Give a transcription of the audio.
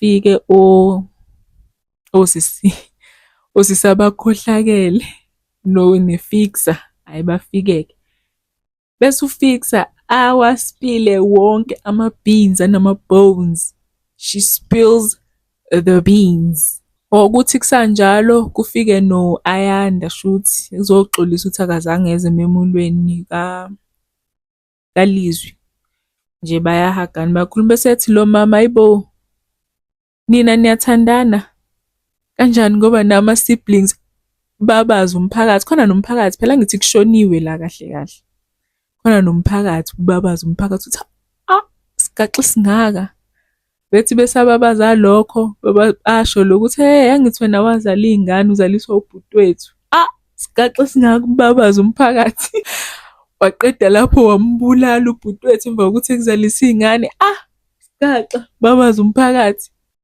Kufike osisi, osisi abakhohlakele ne-fixer, hhayi bafike-ke. Bese u-fixer awaspile wonke ama-beans anama-bones. She spills the beans. Or kuthi kusanjalo kufike no-Ayanda shuthi ezoxolisa ukuthi akazange eze ememulweni kaLizwi. Nje bayahagana bayakhuluma bese ethi lo mama, hayi bo, nina niyathandana kanjani ngoba nama-siblings babazi umphakathi. Khona nomphakathi phela angithi kushoniwe la kahle kahle. Khona nomphakathi ubabaza umphakathi uthi ah, isigaxa esingaka. Bethi besababaza lokho basho lokuthi hey angithi wena wazala iy'ngane uzaliswa ubhuti wethu. Ah, isigaxa esingaka ubabaza umphakathi. Waqeda lapho wambulala ubhuti wethu emva kokuthi ekuzalise iy'ngane. Ah, isigaxa babaza umphakathi.